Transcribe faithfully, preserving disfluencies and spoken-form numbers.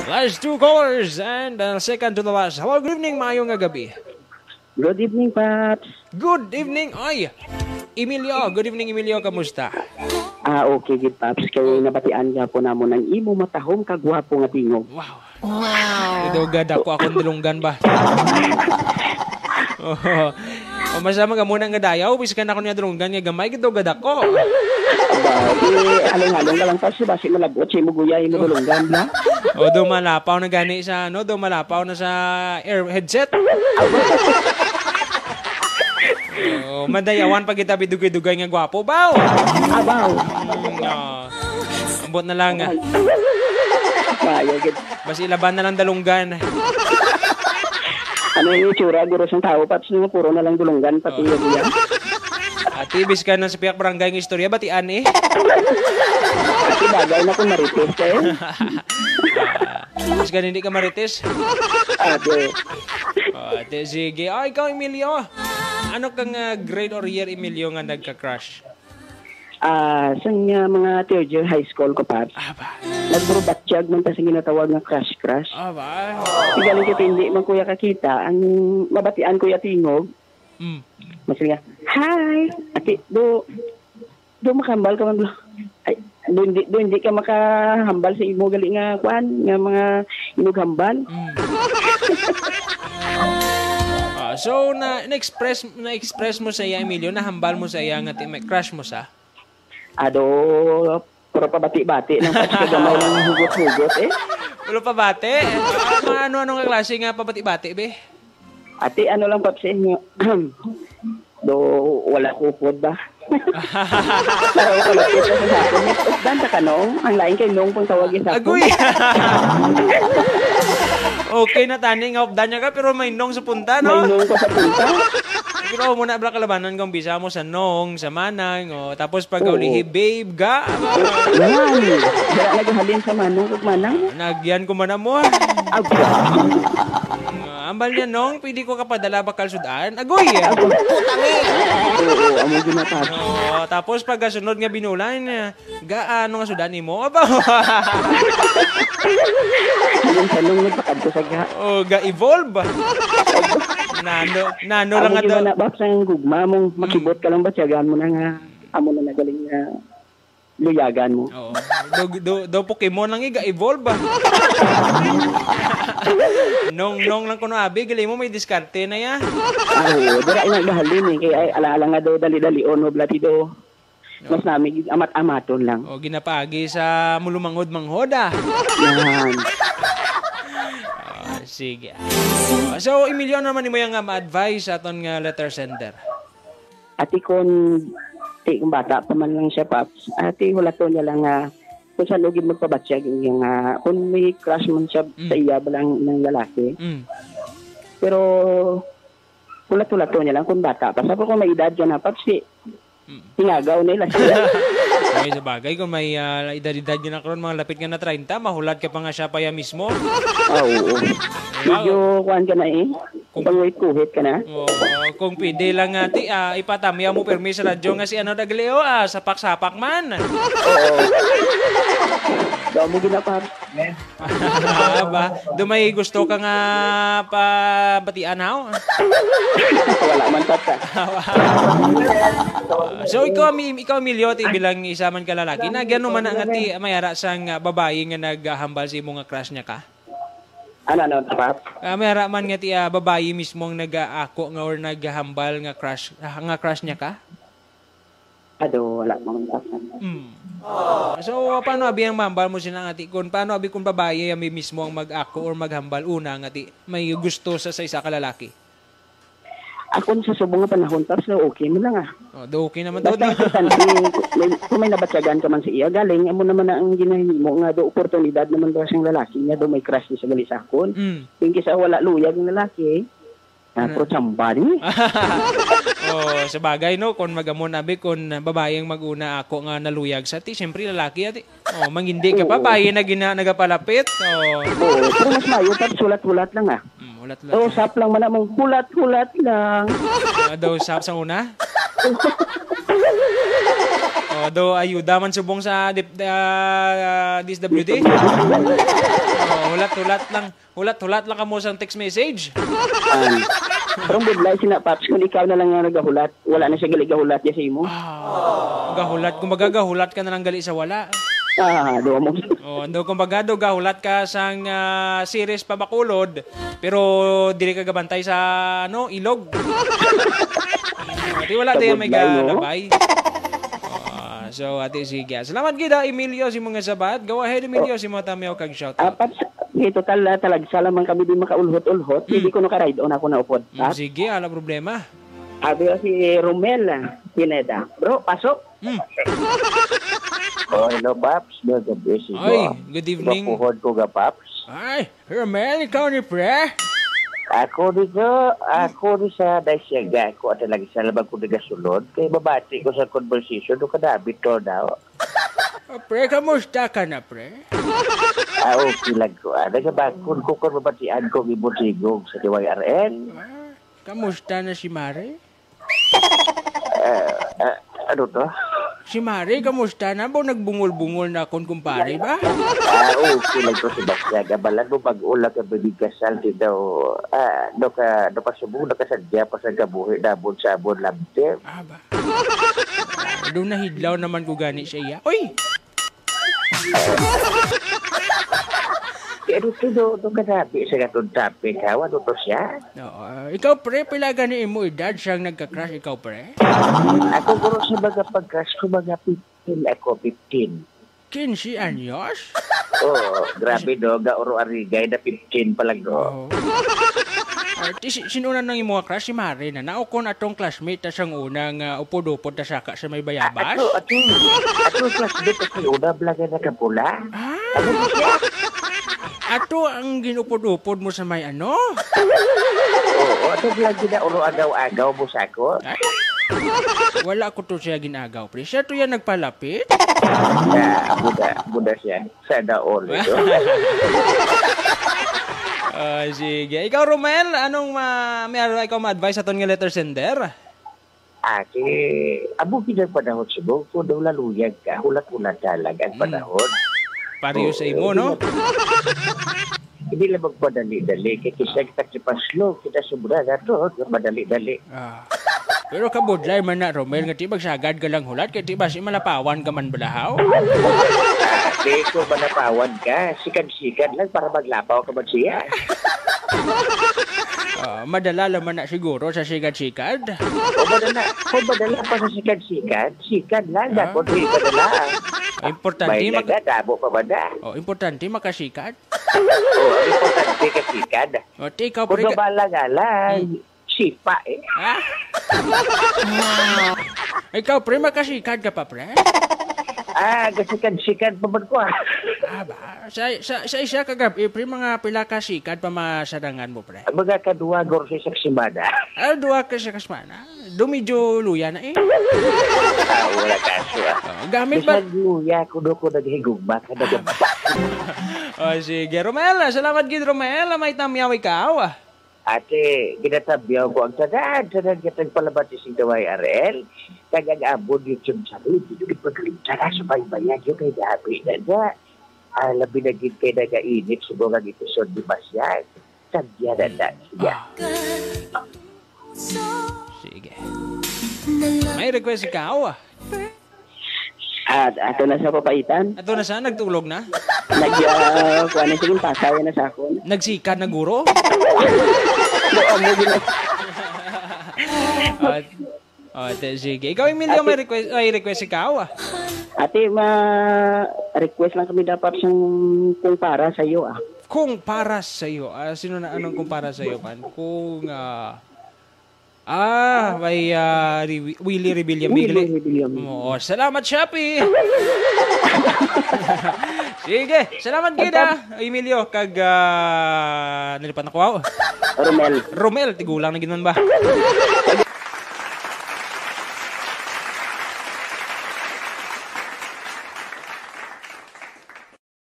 Last two callers and uh, second to the last. Hello, good evening, maayong nga gabi. Good evening, Paps. Good evening, ay. Emilio, good evening, Emilio, kamusta? Ah, okay, good, Paps. Kay nabatian gyapon namon ang imo matahom kag gwapo nga tingog. Wow. Wow. Ito gada ko akong dulunggan ba? Oh. O, masama ka muna nga dayaw, biskan ako niya dulunggan nga gamay, ito gada ko. Aba, di, halong-halong ka lang, Paps, basi malabot sa imo guya, imo dulunggan ba? O, do malapaw na gani sa, ano, do malapaw na sa air headset. Oh, madayawan pa kita bidugay-dugay nga gwapo, baw. Abaw. Mm, oh. Ambot na lang, ah. Maayo gid. Mas ilaban na lang dalunggan. Ano yung itsura, guro, sang tao, Paps, nga puro na lang dulunggan, pati Oh. yung iya? Ati, bis ka na sa piyak barangay nga istorya, batian eh. Ati, bagay na kung marites ka eh. Ah, bis ka hindi ka marites. Ate. Oh, ate, sige. Oh, ikaw, Emilio. Ano kang ah, grade or year, Emilio, nga nagka-crush? Ah, sang ah, mga third year high school ko, Paps. Ah, ba? Nagburubatyag man ta sa ginatawag nga crush-crush. Ah, ba? Sigaling kita hindi man kuya kakita, ang mabatian kuya tingog. Mm. Mas nga, "Hi!" Ati, do, do makahambal ka man, bro. Ay, do hindi, do hindi ka makahambal sa imo gali nga, kuan, nga mga inughambal. Mm. Ah, so, na, na-express, na-express mo sa iya, Emilio, nahambal mo sa iya nga ti-, may crush mo sa? Ado, puro pabati-bati ng Paps ka gamay ng hugot-hugot eh. Wala pabati? Ah, mga ano-ano nga klase nga pabati-bati, be? Ati, ano lang, Paps, eh, nga, do, wala ko pod ba? Pero wala ko pod sa sakon. Updan ta ka, Nong. Ang lain kay Nong pang tawag sa sakon. Agoy! Okay na tani nga updan niya ka, pero may Nong sa punta, no? May Nong pa sa punta. Pero muna bala kalabanan kung bisa mo sa Nong, sa Manang, o, tapos pag Oo. ulihi, babe, ga. Yan. Dira naghalin sa Manong ug Manang. Nagyan ko man mo. Agwa. Ah, ambal niya, Nong, pwede ko kapadala bakal sud-an? Agoy! Agoy. Putang eh. Oo, amo ginatapos. Oo, tapos pag sunod nga binulan, eh, ga, ano nga sud-an nimo? Aba. Yung tanong mo, pakadto sa ga. Oh, ga-evolve. Nano, nano lang Amo nga daw. Gimana, Bap, sang gugma mong Mm. makibot ka lang ba? Tiyagaan mo na nga, amo na nagaling nga luyagan mo. Oo. Do, do, do Pokemon lang iga evolve ba? Nong, nong lang kuno abi, gali mo may diskarte na ya. Ah, oo, dira ina gahalin eh. Kay ay, ala-ala nga do, dali-dali, ono, blati do. No. Mas nami, amat-amaton lang. O, ginapaagi sa mulumangod-manghoda. Yan. Ah, sige. Ah, so, Emilio, ano naman mo yung nga ma-advise sa aton nga letter sender? Ati, kun, ti, kung bata pa man lang siya, Paps, ati, hulaton niya lang nga kung saan ugid magpabatyag yung nga, kung may crush man siya Mm. sa iya ba lang ng lalaki. Mm. Pero, hulat-hulaton niya lang kung bata pa. Sabi ko, may edad ka na, Paps, si Mm. tingagaw na ila siya. Ay, sa bagay, kung may ah, edad-edad niya na karon, mga lapit nga na treinta, mahulat ka pa nga siya pa ya mismo. Ah, oo. Wow. Medyo, kuhaan ka na eh. Kung Pangwit-kuhit ka na? Oo, kung pwede lang nga, ti, ah, ipatamya mo pirmi sa radyo nga si ano, Dagleo, ah, sapak-sapak man. Oo. Daw mo ginapar. Ah, ba? Do may gusto ka nga pabatian, haw? Wala man, Tata. So, ikaw, Ami-, ikaw, Emilio, ti, bilang isa man ka lalaki, na gano man na nga ti, may ara sang, ah, babayi nga naghambal sa imo nga crush niya ka? Ano, ano, Tata? Ah, may ara man nga ti, ah, babayi mismo ang nag-aako nga or naghambal nga crush, ah, nga crush niya ka? Ado, wala pa man, Tata. Mm. So, paano abi ang mambal mo sina nga ti? Kung paano abi kung babayi ang mismo ang mag-ako or maghambal una nga ti may gusto sa, sa isa ka lalaki? Akon sa subong nga panahon, Paps, so okay mo lang ah. Oh, do okay naman to, Basta no? importante, may, kung may nabatyagan ka man sa iya, galing, amo naman na ang ginahimo nga do oportunidad naman ba siyang lalaki nga do may crush sa gali sa akon. Mm. Yung kisa wala luyag ng lalaki, ah, Ano? pro chamba ni. Oh, sa bagay, no, kung magamon abi, kung babae ang mag-una ako nga naluyag sa ti, siyempre lalaki ati. Oh, mangindi ka pa, Oo. bayi na gina nagapalapit. Oh. Oo, pero mas maayo pa, hulat-hulat lang, ah. Mm, hulat-hulat lang. Usap lang man among hulat-hulat lang. Ah, daw usap sa una? Oh, Ado, ayuda man subong sa dip-, ah, D S W D. Oh, hulat-hulat lang. Hulat-hulat lang kamo sang text message. An, pero ang budlay sina, Paps, kung ikaw na lang ang nagahulat, wala na siya gali gahulat ya sa imo. Ah, gahulat. Kumbaga, gahulat ka na lang gali sa wala. Ah, do mo. Oh, do, kumbaga, do, gahulat ka sang, ah, series pa Bacolod, pero dili ka gabantay sa, ano, ilog. Di wala, di may Kabudlay, no? Galabay. Ah, so, ate, sige. Salamat gid, ah, Emilio, sa mga sabat. Go ahead, Emilio, Oh. sa mga tamiyaw kag shout Ah, out. Paps, eh, total, ah, talagsa lamang kami di makaulhot-ulhot. Mm. Pwede ko naka-ride on ako na upod, Mm, Paps? sige, wala problema. Abi si Romel, ah, Pineda. Bro, pasok. Mm. Oh, hello, Paps. Good, good evening. Ay, good evening. Mapuhod ko ga, Paps. Ay, Romel, ikaw ni pre? Ako dito, ako di sa Daisyaga, ako at lang isa labag ko nagasulod. Kay babati ko sa conversation, do kadabit to daw. Ah, pre, kamusta ka na, pre? Ah, okay lang ko. Ah, nagabakon ko kung mabatian ko ang imong tigog sa D Y R L. Ah, kamusta na si Mare? Ah, ah, ano to? Si Mare, kamusta na? Ba nagbungol-bungol na akong kumpare ba? Ah, okay lang to, Sebastian. Kabalan mo, bag-o lang ka, baby, kasal, di daw, ah, no ka, no pasubong, nakasadya pa sa kabuhi, nabon sa abon, lamte. Ah, ba? Doon nahidlaw naman ko gani sa iya. Uy! Pero tudo, ito kanabi sa gatong topic, ha? Ano to siya? Oo. Ikaw, pre, pila gani imo edad siyang nagka-crush ikaw, pre? Ako, guro, sa mga pag-crush ko, mga fifteen ako, fifteen. Quince anyos? Oo, grabe, no? Gauro arigay na fifteen pa lang, no? Oo. Ah, ti-, si-, sino na nang imo nga crush? Si Mare na. Naukon atong classmate ta sang una nga upod-upod ta saka sa may bayabas? Ah, ato, ato. Ato, classmate ta sang una, bala nga nakapula. Ah. Ano siya? Ato ang ginupod-upod mo sa may ano? Oo, ato lang ginauro agaw-agaw mo sa ako. Ay. Wala ko to siya ginagaw, pre. Siya to yan nagpalapit. Ah, buda, buda siya. Sana all ito. Ah, sige. Ikaw, Romel, anong ma-, may ano ikaw ma-advise sa ton nga letter sender? Ate, amo gid ang panahon subong ko daw laluyag ka, hulat-hulat ka lang ang Mm. panahon. Pareho sa Oo, imo, no? hindi na, hindi lang magpadali-dali, kay kisag takipaslog, kita sobra na to, madali-dali. Ah. Pero kabudlay man na, Romel, nga ti magsagad ka lang hulat, kay ti basi malapawan ka man balahaw. Di ko malapawan ka, sikad-sikad lang para maglapaw ka man siya. Ah, madala naman na siguro sa sikad-sikad. O madala, kung madala pa sa sikad-sikad, sikad lang, Ah. Dapat di madala. Importante May mag- laga, dabo pa ba na? Oh, importante makasikad. O, ang importante kasikad. O, ti ikaw, Kung pre, ka- gabala nga lang, Hmm. sipa eh. Ha? Ikaw, pre, makasikad ka pa, pre? Ah, gasikad-sikad pa man ko, ah. Ah, ba? Sa, sa, sa isa ka gabi, pre, mga pila ka sikad pa masarangan mo, pre? Mga kadua, guro, sa isang semana. Ah, dua ka sa kasmana? Do medyo luya na, eh. Ah, wala kaso, ah. Oh, gamit ba? Bisan luya, kuno ko naghigugma ka, nagabak. Oh, sige. Romel, salamat gid, Romel. May tamyaw ikaw. Ate, ginatamyaw ko ang tanan, tanan nga tagpalabati sing D Y R L. Kag ang amon YouTube channel, dili gid pagkalimtan, ha, subaybayan nyo kay dami na na. Ah, labi na gid kay nagainit subong ang episode ni Basyag. Tagya na na siya. Ah. Sige. May request ikaw? Ah, ato na sa papaitan. Ato na sa, nagtulog na? Nag, ah, kuha na, sige, pasaya na sa ako. Nagsikad na guro? Do, amo din. Ah, oh, te, sige. Ikaw, Emilio, Ate, may request, may request ikaw, ah? Ate, ma-request lang kami dapat sang Kung Para Sa'yo, ah. Kung Para Sa'yo. Ah, sino na, anong Kung Para Sa'yo, man? Kung, ah, ah, may, ah, Ri-, Willie Rebellion Willie Bigli. Rebellion. Oo, salamat, Shopee. Sige, salamat gid, ah, Emilio, kag, ah, nalipat na ko, ah. Romel. Romel, tigulang na gid man ba?